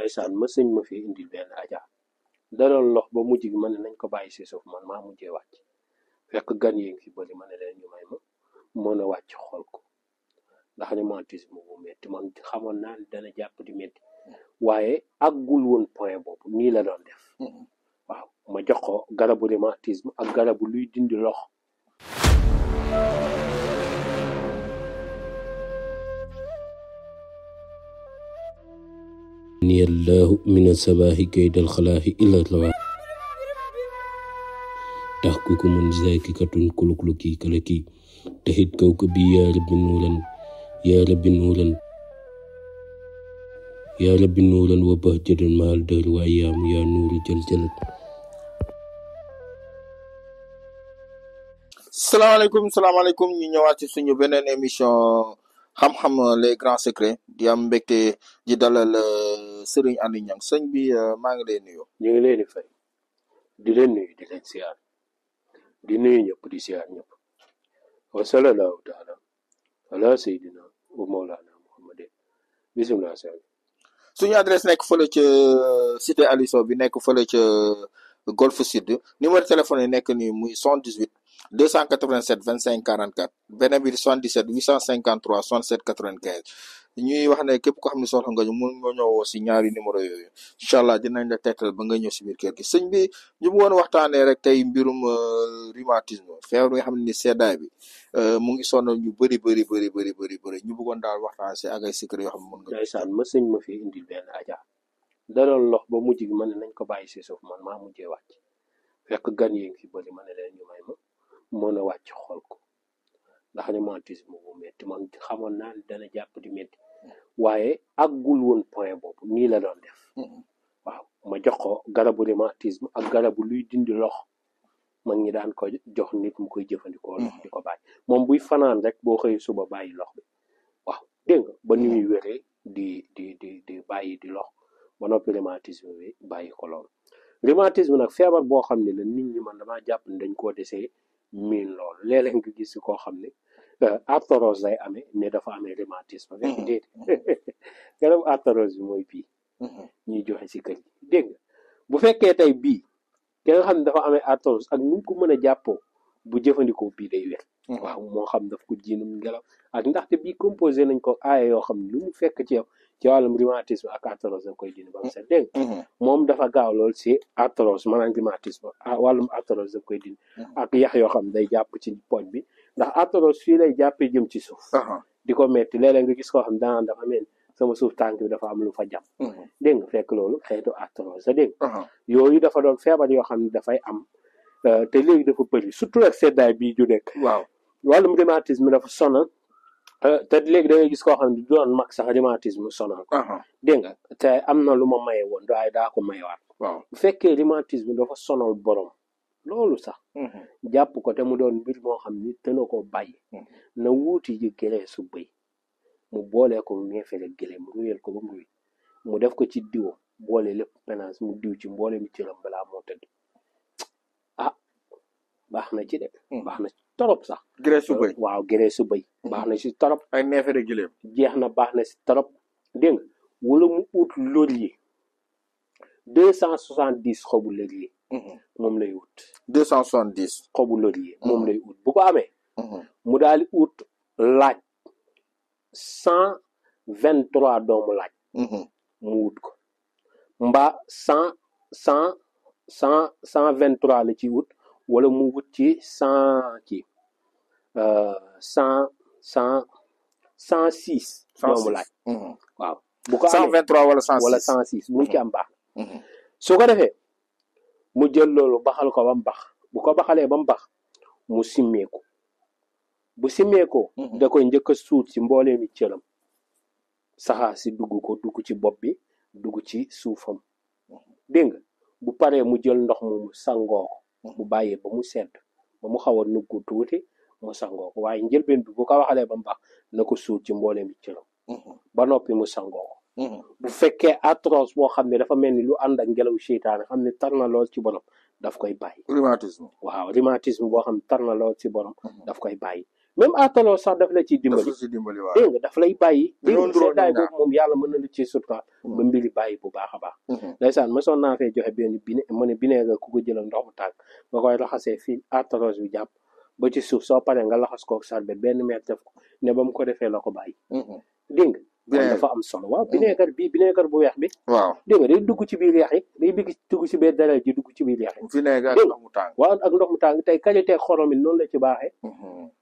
ndeysaan ma sëñ ma fi indil benn aja da doon lox ba mujj gi ma ne nañ ko bàyyi si suuf man maa mujjee wàcc fekk gan yi ngi fi bëri ma ne leen ñu may ma mën a wàcc xool ko ndax rhumatisme bu métti man xamoon naa ne dana jàpp di métti waaye àggul woon point boobu nii la doon def waaw ma jox ko garabu rhumatisme ak garabu luy dindi lox ni allahu min asabaahi kaydal xalaahi ila rawa tahkukumun zakikatun kulukluki kalaki tahit kawkabi ya rabbi nuuran wa bahjatan mahal dahri wa ayyaamu ya nuuru jaljalat. salaamaaleykum ñu ñëwaat ci suñu beneen émission xam-xam les grands secrets di am mbégte di dalal Serigne Aliou Niang sëñ bi maa ngi lay nuyu. ñu ngi leen di fay di leen nuyu di leen siyaar di nuyu ñëpp di siyaar ñëpp wa sallallahu taala ala sayyidina wa mawlana muhammadin bismillah suñu adresse nekk fële ca cité Aliou Sow bi nekk fële ca Golf Sud numéro téléphone yi nekk nii muy 78 287 25 44 beneen bi di 77 853 67 95 ñuy wax ne képp ko xam ne soxla nga ñu mun nga ñëwoo si ñaari numéro yooyu incha allah dinañ la tegtal ba nga ñëw si biir kër gi sëñ bi ñu bëggoon waxtaanee rek tey mbirum rhumatisme feebar bi nga xam ne ni seddaay bi mu ngi sonal ñu bëri ñu bëggoon daal waxtaan si ak ay secret yoo xam ne mun nga. ndeysaan ma sëñ ma fi indil benn aja da doon lox ba mujj gi ma ne nañ ko bàyyi si suuf man maa mujjee wàcc fekk gan yi ngi fi bëri ma ne leen ñu may ma mën a wàcc xool ko ndax rhumatisme bu métti man xamoon naa ne dana jàpp di métti waaye àggul woon point boobu nii la doon def waaw ma jox ko garabu rhumatisme ak garabu luy dindi lox mag ñi daan ko jox nit mu koy jëfandikoo lox di ko bàyyi moom buy fanaan rek boo xëyee suba bàyyi lox bi waaw dégg nga ba ni muy wéree di bàyyi di lox ba noppi rhumatisme bi bàyyi ko loolu rhumatisme nag feebar boo xam ne la nit ñi man damaa jàpp ne dañ koo desee miin loolu léeg-léeg nga gis koo xam ne arthrose day amee ne dafa amee rhumatisme fekk déedéet garabu arthrose bi mooy bii ñuy joxe si kër gi dégg nga bu fekkee tey bii ki nga xam ne dafa amee arthrose ak nu ko mën a jàppoo bu jëfandikoo bii day wér waaw moo xam daf ko jiinum ngelaw ak ndaxte bii composé nañ ko aaya yoo xam ne lu mu fekk ci yow ci wàllum rhumatisme ak arthrose da koy dindi ba mu set dégg moom dafa gaaw lool si arthrose maanaam rhumatisme wàllum arthrose da koy dindi ak yax yoo xam ne day jàpp ci pooj bi ndax arthrose fii lay jàppee jëm ci suuf di ko metti léeg-léeg nga gis koo xam danaan dafa mel sama suuf tànk bi dafa am lu fa jàpp dégg nga fekk loolu xeetu arthrose dégg yooyu dafa doon feebar yoo xam ne dafay am te léegi dafa bëri surtout ak seddaay bii ju nekk waaw wàllum rhumatisme dafa sonal te léegi da ngay gis koo xam ne du doon mag sax rhumatisme sonal ko dégg nga te am na lu ma maye woon waaye daa ko mayewaat waaw bu fekkee rhumatisme dafa sonal borom loolu sax jàpp ko te mu doon mbir moo xam ni te na ko bàyyi na wuuti ji gëlee su bëy mu boolee ko mu neefere gëlee mu ruyel ko ba mu ruy mu def ko ci diwo boole lépp pénance mu diw ci mboole mi cëram balaa moo tëdd baax na ci de baax na ci torop sax graisse su bëy waaw graisse su bëy baax na ci torop ay neefere gëléem jeex na baax na ci torop dégg nga wala mu ut laurier 270 xobu laurier moom lay ut 270 xobu laurier moom lay ut bu ko amee mu daal di ut laaj 123 doomu laaj mu ut ko mbaa 123 la ci ut wala mu wut ci 100 ci 106 doomu laaj waaw bu ko amee 123 wala 106 wala 106 bu mu ci am baax na su ko defee mu jël loolu baxal ko ba mu bax bu ko baxalee ba mu bax mu simmeeku bu simmeekoo da koy njëkk a suut ci mboolee mi cëram saxaar si dugg ci bopp bi dugg ci suufam dégg nga bu paree mu jël ndox mu sangoo ko mu bàyyee ba mu sedd ba mu xaw a nugg tuuti mu sangoo ko waaye njëlbeen bi bu ko waxalee ba mu baax na ko suut ci mboolee mi cëram ba noppi mu sangoo ko bu fekkee arthrose boo xam ne dafa mel ni lu ànd ak ngelaw seytaane xam ne tar na lool ci borom daf koy bàyyi rhumatisme waaw rhumatisme boo xam ne tar na lool ci borom daf koy bàyyi même ataloos sax daf la ciy dafa dimbali si dimbali waaw. dégg nga daf lay bàyyi dégg dañoo nga nduróo seddaay ñoom ñaar. boobu moom yàlla mën na la ci suturaal ba mbiri bàyyi bu baax a baax ndeysaan mosoon naa fee joxe benn mu ne bineegar ku ko jëlal ndox bu tàng nga koy raxasee fii ataloos bi jàpp ba ci suuf soo paree nga laxas kook sarbet benn meer def ko ne ba mu ko defee la ko bàyyi dégg nga kon dafa am solo waaw bineegar bu weex bi waaw. dégg nga day dugg ci biir yax yi day dugg ci biir deret ji dugg ci biir yax yi vinaigre ak dégg ndox mu tàng. waaw ak ndox mu tàng tey karité xorom yi noonu la ci baaxee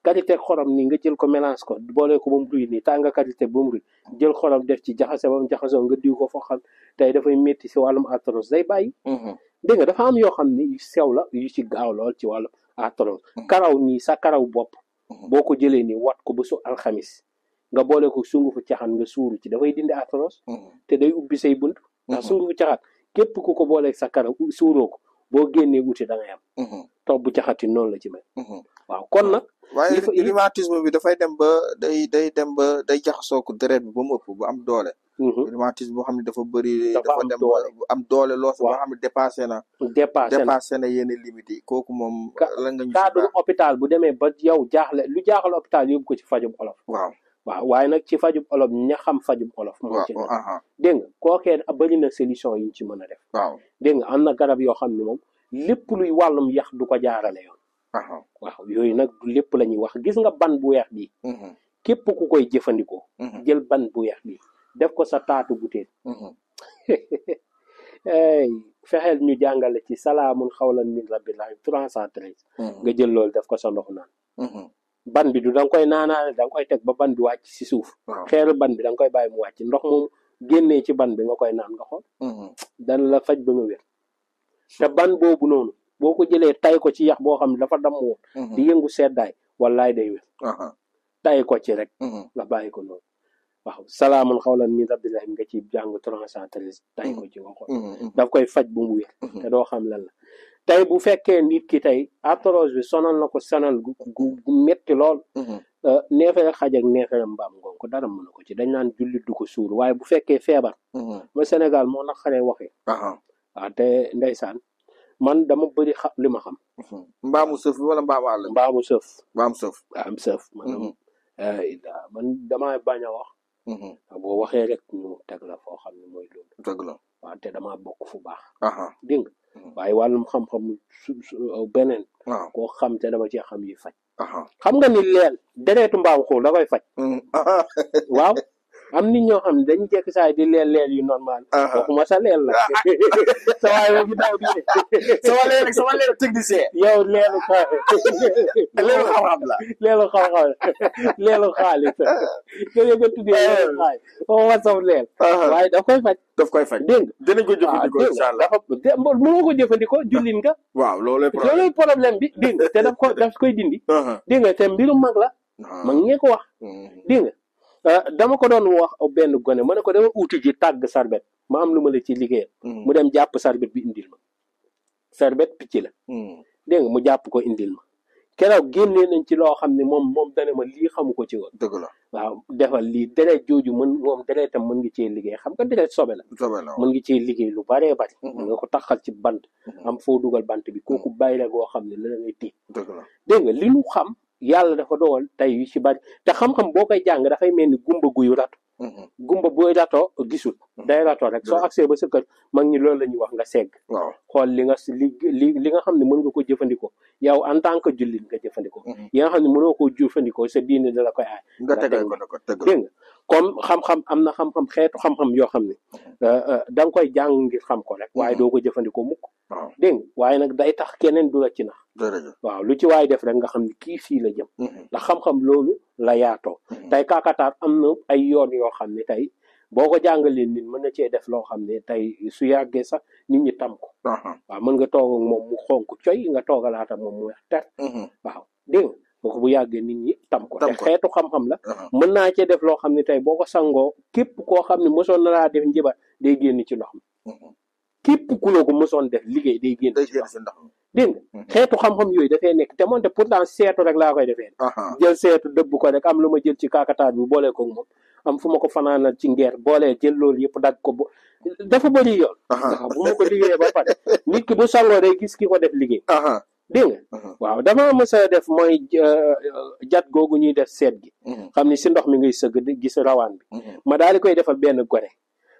karité xorom nii nga jël ko mélange ko boole ko ba mu ruy nii tàng karité ba mu ruy jël xorom def ci jaxase ba mu jaxasoo nga diw ko foo xam tey dafay métti si wàllum arthrose day bàyyi dégg nga dafa am yoo xam ni yu sew la yu ci gaaw lool ci wàllum arthrose karaw nii sa karaw bopp boo ko jëlee nii wat ko ba su alxamis nga boole ko sungufu caxan nga suuru ci dafay dindi arthrose te day ubbi say bunt ndax sungufu caxan képp ku ko booleeg sa karaw suuroo ko boo génnee wuti da ngay am toog bu caxati noonu la ci mel waaw kon nag waaye rhumatisme bi dafay dem ba day dem ba day jaxasoo ko deret bi ba mu ëpp bu am doole. rhumatisme boo xam ne dafa bëri. dafa dem ba am doole loo boo xam ne dépassé na yenn limites yi kooku moom. lan nga ñu cadre hôpital bu demee ba yow jaaxle lu jaaxal hôpital yóbbu ko ci fajum olof. waaw waaye nag ci fajum olof ña xam fajum olof. moo ci dégg nga kookee bëri na solution yi ñu ci mën a def. waaw dégg nga am na garab yoo xam ne moom lépp luy wàllum yax du ko jaarale yoon. waaw yooyu nag du lépp la ñuy wax gis nga ban bu weex bi képp ku koy jëfandikoo jël ban bu weex bi def ko sa taatu butéel fexeel ñu jàngale ci salaamun xawlan min rabbillahi 313 nga jël loolu def ko sa ndox naan ban bi du da nga koy naanaale da nga koy teg ba ban bi wàcc si suuf xeeru ban bi da nga koy bàyyi mu wàcc ndox moom génnee ci ban bi nga koy naan nga xool dana la faj ba nga wér te ban boobu noonu boo ko jëlee tay ko ci yax boo xam ne dafa damm woon di yëngu seddaay wallaay day wér tay ko ci rek nga bàyyi ko noonu waaw salaamun xawlan min rabbillahi nga ci jàng 313 tay ko ci nga xool daf koy faj bu mu wér te doo xam lan la tey bu fekkee nit ki tey arthrose bi sonal na ko sonal gu metti lool neefere xaj ak neefere mbaam ngoon ko dara mën na ko ci dañ naan jullit du ko suur waaye bu fekkee feebar ma Sénégal moo nag xaree waxee waaw te ndeysaan man dama bëri li ma xam mbaamu sëf wala mbaamu àll mbaamu sëf mbaam sëf man damay bañ a wax boo waxee rek ñu teg la foo xam ne mooy loolu dëgg la waaw te dama bokk fu baax dégg nga waaye wàllum xam-xam beneen koo xam te dama ci xam yi faj xam nga ni leel dereetu mbaam xuux da koy faj waaw am nit ñoo xam ne dañuy jekk saay di leel yu normal waxuma sa leel la sa waay ba gi daw di sama leel technicien yow leelu leelu xam-xam la leelu xaalis kene nga tuddee leelu xaalis waxuma sam leel waaye daf koy faj dégg nga dinañ ko jëfandikoo incha allah mënoo ko jëfandikoo jullit nga waaw loolooy problème bi dégg nga te daf koy dindi dégg nga te mbirum mag la mag ñee ko wax dégg nga dama ko doon wax benn gone ma ne ko dama uti ji tàgg sarbet ma am lu ma la ci liggéeyal mu dem jàpp sarbet bi indil ma sarbet picc la dégg nga mu jàpp ko indil ma keroog génnee nañ ci loo xam ne moom dane ma lii xamu ko ci woon dëgg la waaw defal lii deret jooju moom deretam mën nga cee liggéey xam nga deret sobe la mën nga cee liggéey lu baree bari nga ko taxal ci bant am foo dugal bant bi kooku bàyyi la goo xam ne la ngay tiit dégg nga li ñu xam yàlla dafa dogal tey yu ci bari te xam-xam boo koy jàng dafay mel ni gumba guyu ratu gumba booy ratoo gisul day ratoo rek soo agsee ba sa kër mag ñi loolu la ñuy wax nga segg xool li nga xam ne mën nga ko jëfandikoo yow en tant que jullit nga jëfandikoo yi nga xam ne mënoo koo jëfandikoo sa diine da la koy aay nga tegal ko dégg nga comme xam-xam am na xam-xam xeetu xam-xam yoo xam ne da nga koy jàng ngir xam ko rek waaye doo ko jëfandikoo mukk dégg nga waaye nag day tax keneen du la ci nax waaw lu ci waay def rek nga xam ne kii fii la jëm ndax xam-xam loolu la yaatoo tey kakataar am na ay yoon yoo xam ne tey boo ko jàngalee nit mën na cee def loo xam ne tey su yàggee sax nit ñi tam ko waaw mën nga toog ak moom mu xonk coy nga toogalaata moom mu weex ter waaw dégg nga bu yàggee nit ñi tam ko te xeetu xam-xam la mën naa cee def loo xam ne tey boo ko sangoo képp koo xam ne mosoon na laa def njibar day génn ci ndox mi képp ku la ko mosoon def liggéey day génn ci ndox mi dégg nga xeetu xam-xam yooyu dafay nekk te moonte pourtant seetu rek laa koy defee jël seetu dëbb ko rek am lu ma jël ci kakataar bi boolee ko moom am fu ma ko fanaanal ci ngeer boolee jël loolu yëpp dagg ko dafa bëri yoon waaw bu ma ko liggéeyee ba pare nit ki bu sangoo day gis ki ko def liggéey dégg nga waaw dama mës a def mooy jat googu ñuy def seet gi xam ni si ndox mi ngay sëgg di gis rawaan bi ma daal di koy defal benn gone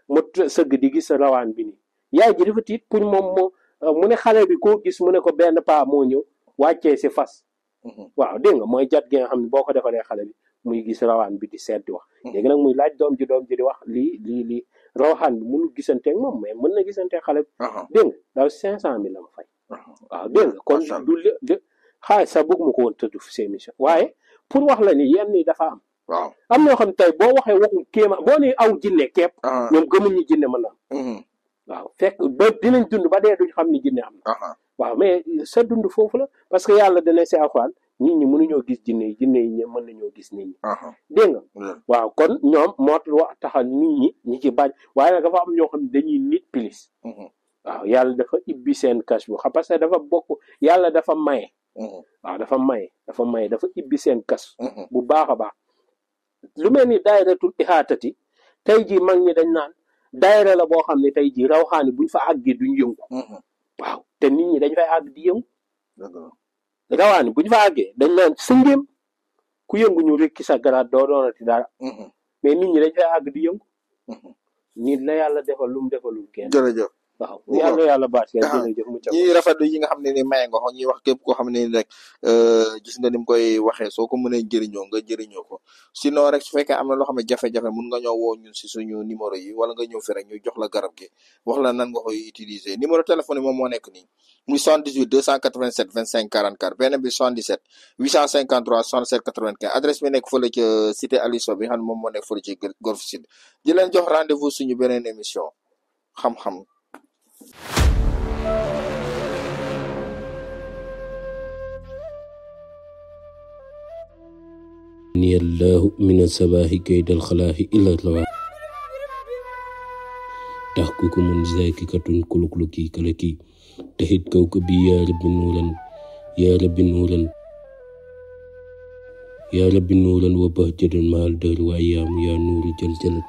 mu sëgg di gis rawaan bi nii yaay ji dafa tiit pour moom mu ne xale bi koo gis mu ne ko benn paa moo ñëw wàccee si fas waaw dégg nga mooy jat gi nga xam ne boo ko defalee xale bi muy gis rawaan bi di seet di wax léegi nag muy laaj doom ji di wax lii rawaan bi mënul gisanteeg moom mais mën na gisanteeg xale bi dégg nga daaw 500 000 la ma fay waaw dégg nga kon du xaalis sax bëgg ma ko woon tëdd si émission waaye pour wax la ni yenn yi dafa am waaw am ñoo xam ne tey boo waxee waxu kéema boo ne aw jinne képp ñoom gëmuñu jinne mën na am waaw fekk ba dinañ dund ba dee duñ xam ni jinne am na waaw mais sa dund foofu la parce que yàlla dana si alxuraan nit ñi mënuñoo gis jinne yi mën nañoo gis nit ñi dégg nga waaw kon ñoom moo taxal nit ñi ci bañ waaye nag dafa am ñoo xam ne dañuy nit pilis waaw yàlla dafa ibbi seen kas bu xam parce que dafa bokk yàlla dafa maye waaw dafa maye dafa ibbi seen kas bu baax a baax lu mel ni daayiratul ihaatati tey jii mag ñi dañ naan daayira la boo xam ne tey jii rawxaani buñ fa àggee duñ yëngu waaw te nit ñi dañ fay àgg di yëngu rawaani buñ fa àggee dañ naan sëngéem ku yëngu ñu rekki sa garaat doo doonati dara mais nit ñi dañ fay àgg di yëngu nit la yàlla defal lu mu defalul kenn jërëjëf waaw yàlla baat jërëjëf mu ñuy rafetlu yi nga xam ne ni maye nga ko ñuy wax képp koo xam ne ni rek gis nga ni mu koy waxee soo ko mënee jëriñoo nga jëriñoo ko sinon rek su fekkee am na loo xam ne jafe-jafe mun nga ñëw woo ñun si suñu numéro yi wala nga ñëw fi rek ñu jox la garab gi wax la nan nga koy utiliser numéro téléphone yi moom moo nekk nii muy 78 287 25 44 beneen bi 77 853 67 95 adresse bi nekk fële ca cité Aliso bi nga xam ne moom moo nekk fële ci Golf Sud di leen jox rendez-vous suñu beneen émission xam-xam ni allahu min asabahi kaydal xalaahi illa rawa tahkukumun zakikatun kulukluki kalaki tahit kawkabi ya rabbi nuuran ya rabbi nuuran wa bahjadan mahal dar wa ayaamu ya nuuru jaljalat